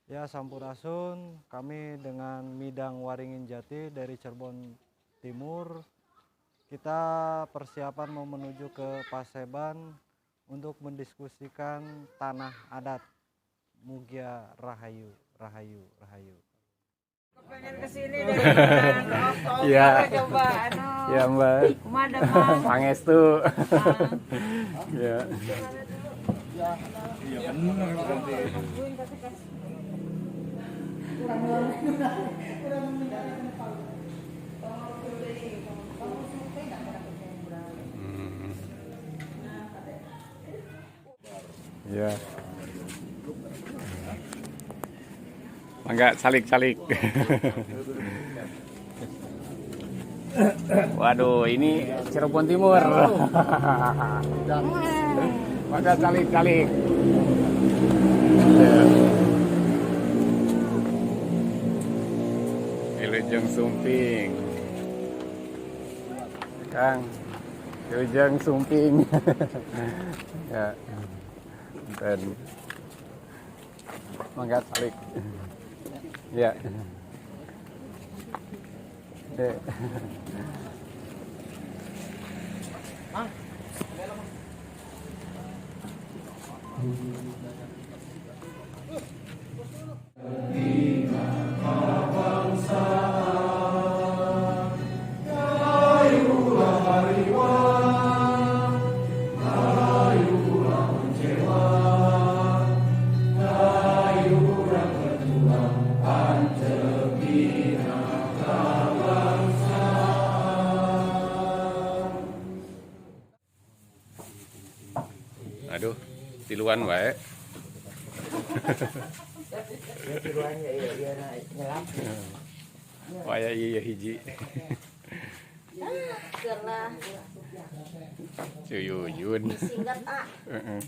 Ya, sampurasun, kami dengan Midang Waringin Jati dari Cirebon Timur. Kita persiapan mau menuju ke Paseban untuk mendiskusikan tanah adat Mugia Rahayu, Rahayu, Rahayu. Pengen kesini dari bulan Oktober. Iya. Coba anu. Ya, Mbak. Kumaha damang? Pangestu. Ya. Iya benar berarti. Ya. Mangga salik-salik. Waduh, ini Cirebon Timur. Mangga salik-salik. Ya. Wilujeng Sumping. Kang, Wilujeng Sumping. Ya. Dan mangga salik. Ya. Eh. Aduh, tiluan wae. Tiluan ya, iya nyelam. Waya iya hiji. Karena Cuyuyun. singkat ah. Heeh.